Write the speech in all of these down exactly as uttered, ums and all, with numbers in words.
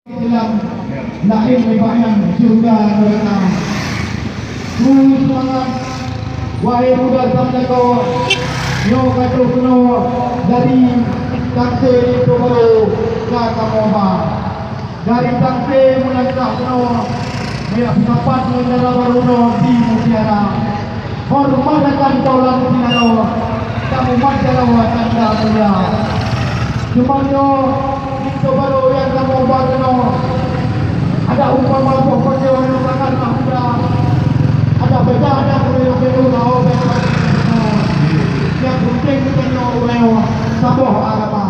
Islam, laén nibak nyan syeuruga neuraka. Kru seumangat, wahé muda Samdako, nyoe ka troh keunoe dari Tangse Linto Barô ka kamoe ba. Dari Tangse meulangkah keunoe, meuyak seusapat ngon dara barô droe di Mutiara. Horeumat akan taulan sinaloe, kamoe mat jaroe tanda mulia. Teuma nyoe, linto barô nyang kamoe ba keunoe, adak umpama boh panjoe nyang sangat na muda. Adak beda, adak ureueng nyang beu lawa beda. Nyang penting geutanyoe ureueng saboh agama.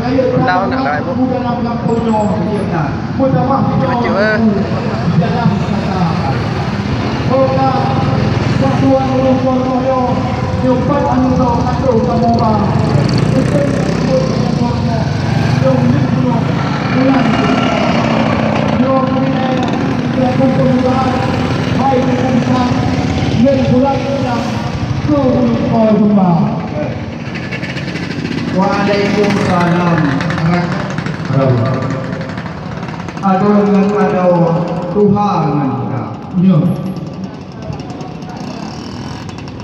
Undang-undang dah, Ibu. Macam, eh. Waalaikumsalam warahmatullahi wabarakatuh. Adoe ngon adoe, tuha ngon tuha. Ya.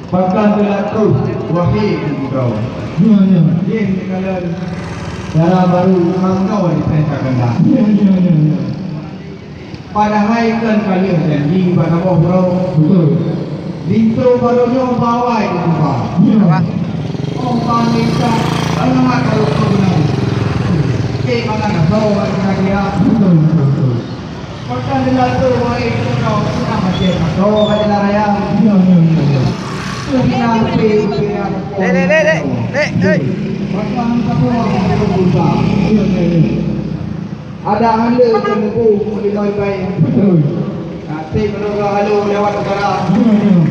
Pakon teulatôh, wahé gurée. Ya, ya. Jih dikalon dara barô, meunoe dipeurintah keunan. Ya, ya, ya, ya. Padahai kon ka lheueh janji bak saboh uroe. Betul. Linto barô nyoe bawai di Tuhan. Ya. Oh, bang Isa, alamat barô tu beuna. Oke, maka dah tahu bak kita dia. Betul, betul, betul. Pakon dilatôh, wahé gurée, puna macam atau bak jalan raya. Ya, ya, ya, ya. Tu kita ambil, ambil yang Dek, dek, dek, dek, dek, dek. Pakon kamu orang yang berdosa. Ya, ya, ya. Ada hal yang tunggu, boleh baik-baik. Betul. Nanti menurut halo lewat utara. Ya, ya.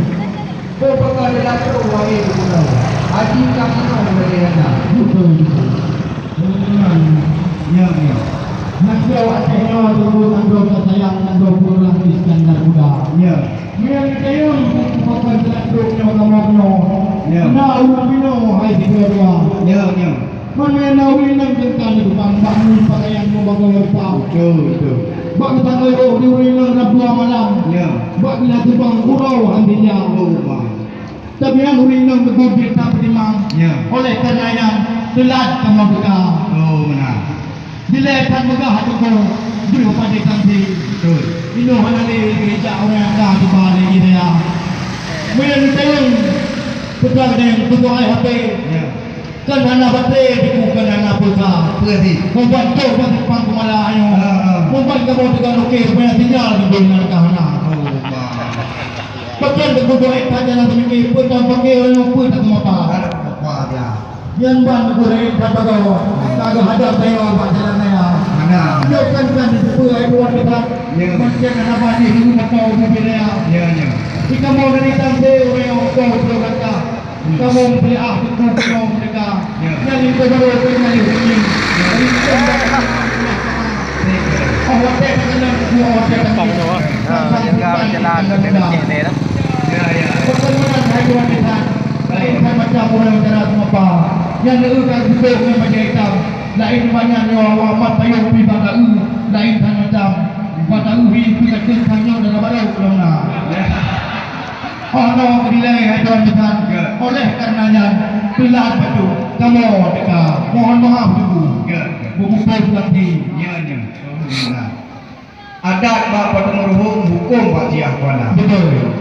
Kau bakal datang, wahai gurée. Haji kami nak dari anak. Betul, betul. Ya, ya. Nanggroe Aceh nyoe teungku, nanggroe teusayang, nanggroe peureulah Iskandar Muda. Ya. Meunyoe tayang buku papan teunak nyoe kamoe nyoe. Ya. Na ureueng binoe hai sigoe dua. Ya, ya. Meunyoe na ureueng inong teuka di depan bak ngon pakaian meubagoe rupa. Betul, betul. Bak geutanggai roh di ureueng inong rab dua malam. Ya. Bak bila teubang uroe han dijak. Oh, Bang. Tapi ureueng inong teungku jeuet that peutimang. Ya. Oleh karena nyan, teulat kamoe teuka. Oh, beuna. Dilèe that peugah teungku, jeuet padé tangsi. Betul. Inoe hana lé geujak ureueng nyang ka tuba lé jih ya. Meunyoe neutanyong, peugah lé teungku ai H P. Ya. Kan hana baterai, teungku, kan hana pulsa. Peue sih? Muban trok bak simpang Keumala nyoe. Ha, ha. Muban kamoe teuka lukée, rupanya sinyal di bawah ka hana. Oh, Allah. Pakon teungku doa that jalan seumiké, peue tam paké ureueng, peue tak teumapa. Ada apa dia? Nyan ban gurée that bagoe, ka geuhadap tanyoe bak jalan raya. Ada. Nyoe kan, kan diteupeue hai tuan kita. Ya. Macam hana bani dulu mata ubi raya. Ya, ya. Di kamoe dari tangse ureueng nyang udah beutôi kata. Kamoe meupeuliah teungku, kamoe meudeka. Ya. Nyan linto barô keu nyan linto barô. Ya. Jadi, oh, watèe teukeunong, oh, watèe teukeunong. Ha, jaga jalan, jaga cek deh lah. Ya, ya. Bukan menang hai tuan di sana. Lain kan macam orang cara mengapa. Yang leu kan duduk dengan baju hitam. Lain banyak nyawa awak mat payung pi bak laeu. Lain kan macam. Bak laeu hi pi kacil sanyo dalam baru belum na. Ya. Oh, no, kedilai hai tuan di sana. Ya. Oleh karena nyan, teulat bacut. Kamoe teuka. Mohon maaf dulu. Ya, ya. Bubukon lagi. Ya, ya. Alhamdulillah. Adat bak Padang Ruhung, hukôm bak Siah Kuala. Betul.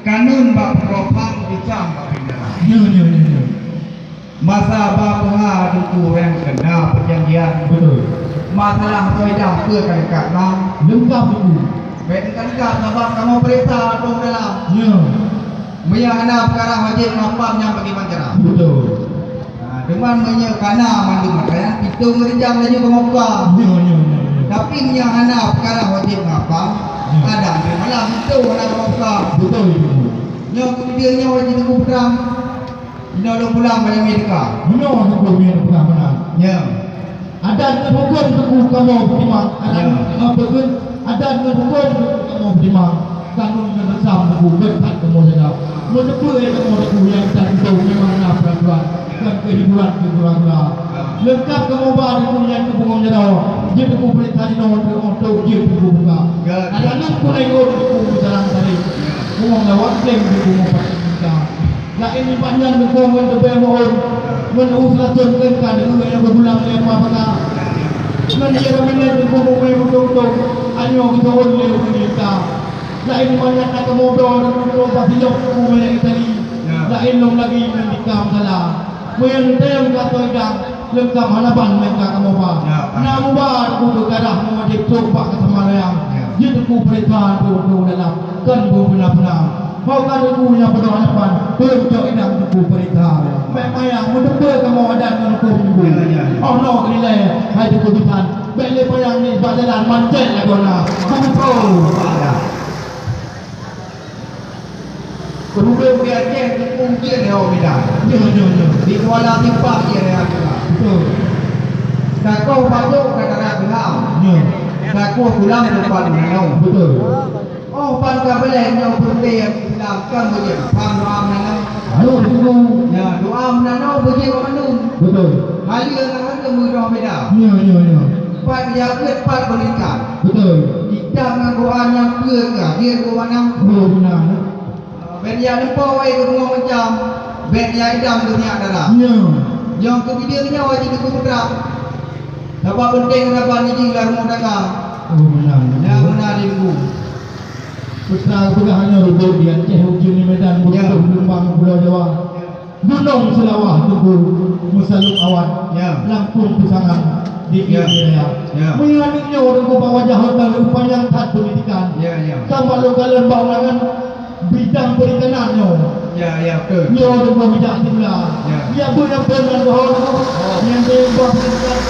Kanun bak Putroe Phang, isam bak Bendera. Ya, ya, ya, ya. Masa ba peuha teungku ureueng keu na peujanjian. Betul. Masalah faedah peue ka lengkap na? Lengkap, teungku. Bèk lengkap-lengkap, sabab kamoe peuriksa dong dalam. Ya. Meunyoe hana peukara wajéb ngapam nyang bagaimana cara? Betul. Ha, teuma meunyoe kana mandum makanan, pitong ngeureuja laju kamoe buka. Ya, ya, ya, ya. Tapi meunyoe hana peukara wajéb ngapam, ya, kadang di malam itu hana kamoe buka. Betul itu. Nyoe keumudian nyoe wajéb teungku pulang. Inoe lôn pulang banyak mi teuka. Inoe teungku mi teuka meunan. Ya. Adat ngon hukôm teungku kamoe peutimang. Adat, ya, ngon hukôm, adat ngon hukôm teungku kamoe peutimang. Kanun ngon reusam teungku, ngon that kamoe jaga. Meunyoe peue kamoe teungku nyang that itu memang na peraturan, bukan keu hiburan keu gura-gura. Leungkap kamoe ba Teungku nyan keu bungong jaroe, jeuet Teungku peurintah jinoe untuk, untuk jeuet Teungku buka. Ya. Adak neuk peureulèe ngon Teungku meusalang tarek. Ya. Bungong lawat kleng Teungku meupat buka. Laén nibak nyan Teungku ngon teubèe meu'ôn, ngon u seulaton keu ka deuh nyang beugulang lé apa baka. Ngon ie ramé nyan Teungku mumè beutông-tông, anyoe geuteu'ôn lé ureueng Yuda. Laén nibak nyan na kamoe droe Teungku mumè bak silop Teungku mumè Itali. Ya. Laén lom lagi ngon dikam sala. Meunyoe teuntèe ka toe dang, leungkap hana ban nyang ka kamoe ba. Ya, na muba Teungku keu darah meuwajéb trok bak keusamarian. Ya. Jeuet Teungku peuriksa trok-trok dalam, kon beuna-beuna. Ho ka Teungku nyang peunoh hadapan, trok cok idang Teungku peuriksa. Bèk payah meuteupeue kamoe adat ngon hukôm Teungku. Ya, ya, ya. Oh noe keudilèe, hai Teungku bisan. Bèk lé payah nibak jalan mancèt lagoe na. Beutôi. Ya. Ureueng di Aceh teupeu ujeuen di Medan. Nyoe, nyoe, nyoe. Di Kuala Simpang ie di Aceh. Beutôi. Takoh bajôk ka tara geuham. Nyoe. Takoh pulang teumpat meunanong. Beutôi. Oh, ban ka beulèh nyoe peunteng Islam kan beujeuet pham doa meunanong. Halo, Teungku. Ya, doa meunanong beujeuet mandum. Beutôi. Haleue ngon haleue meudoh beda. Nyoe, nyoe, nyoe. Pat jak beuet pat pendidikan. Beutôi. Kitab ngon Quran nyang peue ka jeuet keu manang. Oh, beuna. Bèk jak lumpoe wae keu bungong macam, bèk jak idam keu minyak darah. Ya. Nyang keu bideu nyoe wajéb keu putra. Sabab peunteng raban jih lam rumoh tangga. Oh, meunan. Ya, meunan ilmu. Putra peugah nyoe rubek di Aceh, ujeuen di Medan, Ya. Beutôi Lumbang, Pulo Jawa. Ya. Gunong Seulawah Teungku meusaleueb awan, Ya. Langkong peusangang di Ya. India. Ya. Meunyoe aneuk nyoe Teungku bak wajah hotel upanyang that pendidikan. Ya, ya. Tambah lôn kalon bak undangan bidang perikanan nyoe. Ya, ya, betul. Nyoe Teungku bijak tinggal. Ya. Ya, beuna pun ngon doho Teungku. Oh. Nyang di bawah pendidikan.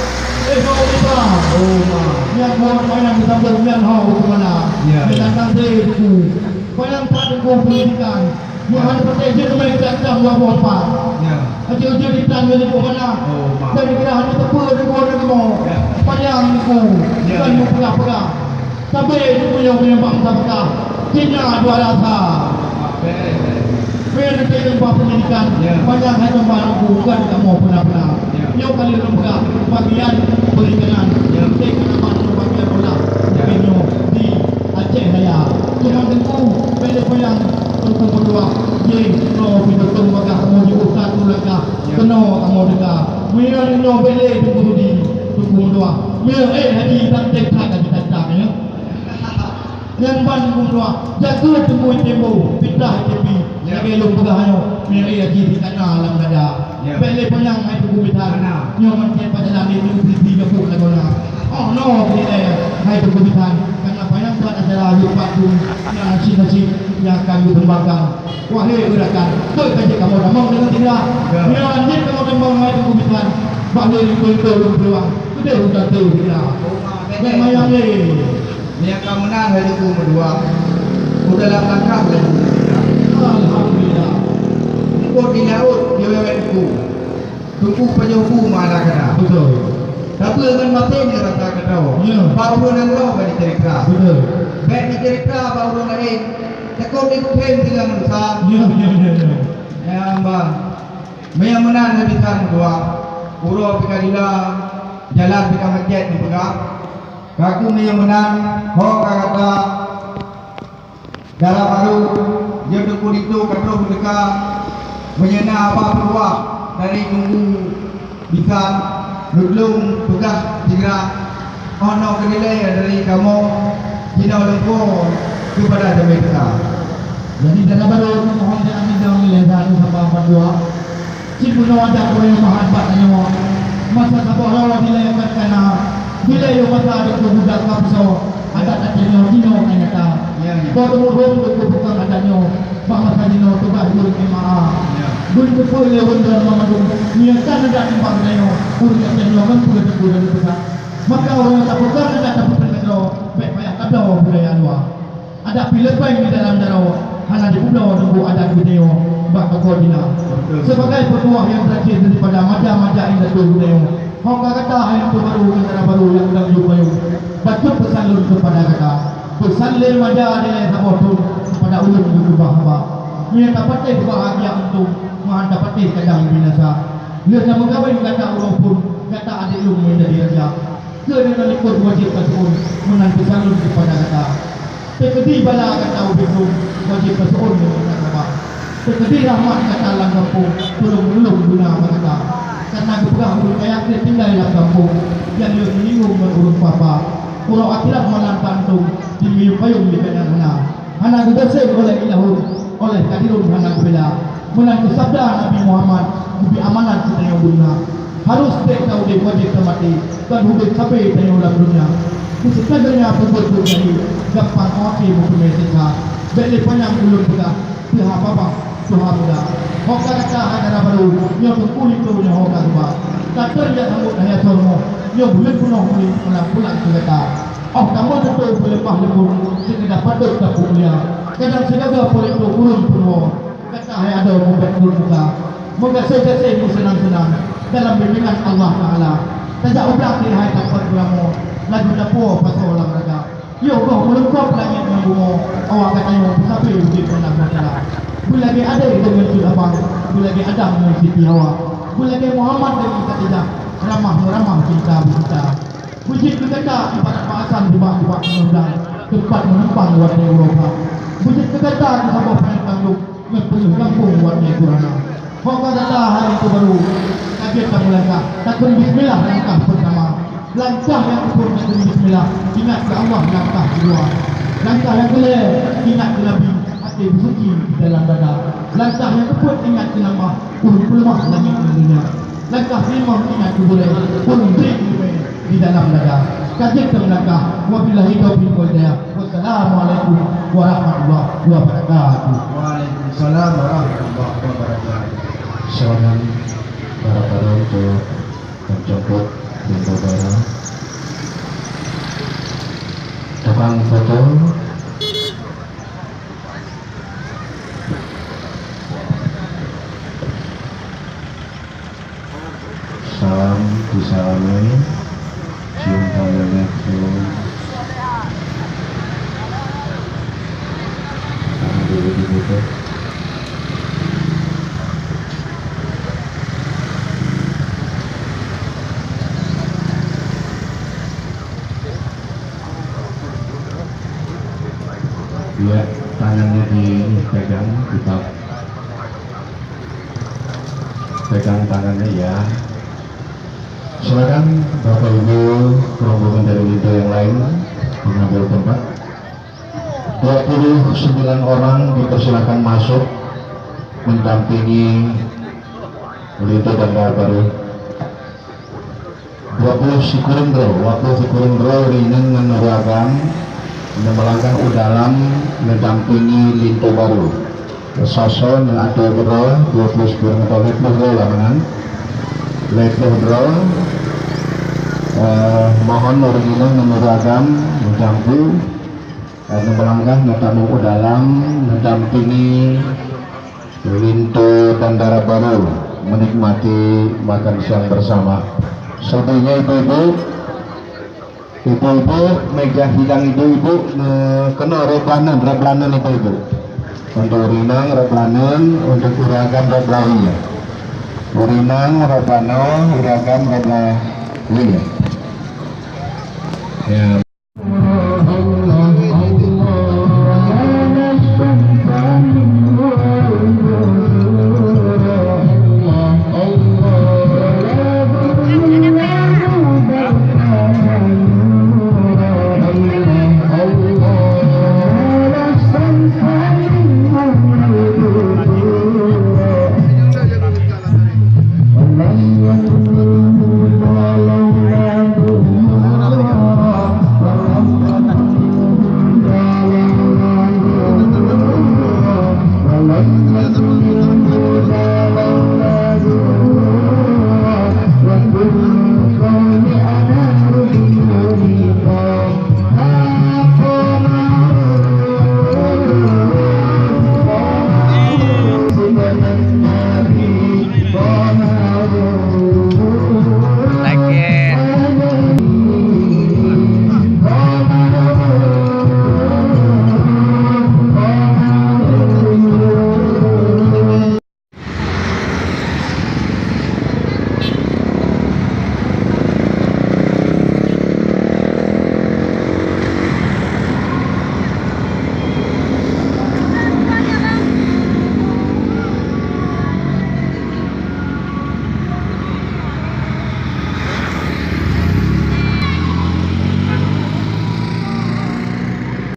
Eh, ho, Teungku. Oh, ma. Nyang buat panyang disambung nyan ho, Teungku mana. Ya, ya. Datang deh, Teungku. Panyang that Teungku pendidikan. Nyoe hana patéh jeuet teumé geutantam dua boh pat. Ya. Ajoh-ajoh ditan ngon ibu mana. Oh, ma. Dan dikira hana teupeu di gua nangmo. Ya. Panyang Teungku. Ya, bukan ya. Meupeugah-peugah. Tapi Teungku nyang punya bangsa Mekah. Cina dua rasa. Beres, beres. Payah nanti leumbah pendidikan. Ya. Panyang hai teumpat Teungku bukan kamoe pernah-pernah. Ya. Nyoe ka lheueh lôn peugah bagian perikanan. Ya. Di Kinabalu bagian olah. Ya. Tapi nyoe di Aceh Raya. Cuma Teungku, bèk lé panyang Teungku meutuah. Jih, keunoe pih Teungku bagah kamoe jiôh satu langkah. Ya. Keunoe kamoe teuka. Meunyoe nyoe bèk lé Teungku Rudi, Teungku meutuah. Meunyoe, eh, Haji, tak teuka ka jitata, ya. Nyan ban Teungku meutuah. Jaga Teungku item bu, fitnah item bi. Ya. Lagèe lôn peugah nyoe, meunyoe, eh, Haji, dikana lam dada. Ya. Bèk lé panyang hai Teungku bisan. Hana. Nyoe meuncen pajalan lé nyoe bri-bri gabuk lagoe na. Oh, noe bri lé hai Teungku bisan. Karena panyang buat acara yuk bak tu nyang nasib-nasib nyang akan geukembangkan. Wahé gerakan, keu ka jeuet kamoe tamong deungon tinggai. Ya. Nyoe jeuet kamoe tamong hai Teungku bisan. Bak lé lintô-lintô lôn peuluang. Keudeh udah tu tinggai. Bèk mayang lé. Nyang ka meunan hai Teungku meutuah. Udah lam langkah laju. Alhamdulillah. Eungkôt di laôt di wewet Teungku. Teungku pajoh bu mala kana. Beutôi. Sapeue ngon maté nyoe rasa keudroe. Ya. Bak ureueng nanggroe bèk jiceurita. Beutôi. Bèk jiceurita bak ureueng laén. Takot jikheun tinggai manusia. Ya, ya, ya, ya. Ya, Mbah. Meunyoe meunan hai bisan meutuah. Uroe pih ka dila, jalan pih ka macet neupeugah. Kaku meunyoe meunan, ho ka gata Dara barô, jeuet Teungku Ditu ka troh meuteuka, meunyoe na haba peureulèe dari Teungku bisan, lôn lôn peugah sigra, oh noe keudilèe dari kamoe, jinoe lôn po keupada jamé teuka. Jadi, dara barô, mohon jangan tinggal di lezat sama berdua. Cit bunoe adat ureueng meuhat bak tanyoe. Masa saboh lawa dilèe ka kana, dilèe yoh masa adat keu budak ka peusoe, adat Aceh nyoe jinoe ka nyata. Ya, ya. Bak ureueng keu peukong adat nyoe, bak masa jinoe tugaih ureueng M A A. Ya. Beuteupeu lé ureueng dalam mandum, nyoe kan adat nibak tanyoe, ureueng Aceh nyoe kan peue teupeu dan peugah. Maka ureueng tapeugah adat tapeugah nanggroe, bèk payah tabloe budaya luwa. Adat pih leubèh di dalam jaroe, hana jipeubloe Teungku adat geutanyoe bak tokoh jina. Betul. Sebagai peutuah nyang terakhir daripada maja-maja indatu geutanyoe, ho ka gata hai linto barô, tentara barô nyang udang jeuet bayeue, bacut peusan lôn keupada gata. Peusan lé maja dilèe saboh thon keupada ulôn geukeubah haba. Meunyoe tapatéh beubahagia untông, meuhan tapatéh kadang binasa. Lheueh na meukawen gata uroe phon, Gata adoe lôn meunjadi raja, keu deungon likot wajéb taseuôn meunan teusaleuem keupada gata. Teukeudi bala gata ubit lôn, wajéb taseuôn deungon saba. Teukeudi rahmat gata lam gampông, tulông-tulông guna bak gata. Kana geupeugah ureuëng kaya keu tinggai lam gampông, nyang lheueh meuninggung ngon ureuëng papa. Uroe akhirat malam tantong, dimiyueb payong di keunan hana. Hana geugaséh oleh ilahun, oleh kadirun hana geubela. Meunan geusabda Nabi Muhammad, geubi amanat keu tanyoe beuna. Harôh bék ka udeb wajéb tamaté, ban udeb sabe tanyoe lam donya. Keu seukat donya peubuet-buet jadi, gampang oke meuteumé siksa. Bék lé panyang ulôn peugah, teuha babah, teuha muda. Ho ka gata hai dara barô, nyoe teungku linto nyoe ho ka geuba. Ka teuh jak sambot hai asoe rumoh, nyoe buleuen peunoh murit pulang-pulang keu gata. Oh kamoe teuntôi beuleumah leumbot, seukeudeh padub tapeukulia. Kadang sigaga po linto ureuëng peuruwoe. Gata hai adoe mubat lôn muka, meugaséh-gaséh meuseunang-seunang dalam bimbingan Allah Taala. Tajak u blang keuhai tampat beuramoe, laju tapuwoe pasoe lam raga. Yoh goh meulungkop langét ngon bumoe, awak gata nyoe peusabe udeb meunan meucala. Beulagée Ade deungon Cut Abang, beulagée Adam ngon Siti Hawa, beulagée Muhammad deungon Khadijah, ramah-meuramah cinta beucinta. Beujeuet keu gata ibarat bak asam jubak-jubak ngon blang, teumpat meunumpang watée uroe that. Beujeuet keu gata keu saboh panyang tanggong, ngon peungeuh gampông watée gurana. Ho ka gata hai linto barô, ka jeuet tameulangkah, takheun bismillah langkah peurtama. Langkah nyang keuphon takheun bismillah, ingat keu Allah langkah keudua. Langkah nyang keulhée, ingat keu Nabi, até beusuci di dalam dada. Langkah nyang keupeuet ingat keu nama, ureuëng peuleumah langét ngon donya. Langkah keulimong ingat keu gurée, ureuëng bri ileumé di dalam dada. Ka jeuet tameulangkah. Wabillahi taufiq wal hidayah. Wassalamualaikum warahmatullahi wabarakatuh. Waalaikumsalam warahmatullahi wabarakatuh. Silakan para para untuk mencopot bendera. Tukang foto. Salam disalami, cium tangannya, cium. Tangan dulu dibuka. Ya, tangannya dipegang, kita pegang tangannya ya. Silakan Bapak Ibu rombongan dari linto yang lain mengambil tempat. Dua puluh sembilan orang dipersilakan masuk mendampingi linto Bandar Baru. Dua puluh sikureueng droe, dua puluh sikureueng droe ureuëng inong ngon ureuëng agam, nyang meulangkah u dalam mendampingi linto barô. Sasoe ngon ateueh keudroe, dua puluh sikureueng droe, lhée ploh droe lah meunan. Lhée ploh droe, eh, mohon ureuëng inong ngon ureuëng agam meujampu, eh, nyang meulangkah ngon tamong u dalam mendampingi linto Bandar Baru menikmati makan siang bersama. Selebihnya ibu-ibu, ibu-ibu, meja hidang ibu-ibu, eh, keunoe rot blanen, rot blanen ibu-ibu. Untuk ureuëng inong rot blanen, untuk ureuëng agam rot blanen. Ureuëng inong rot blanen, ureuëng agam rot blanen. Ya,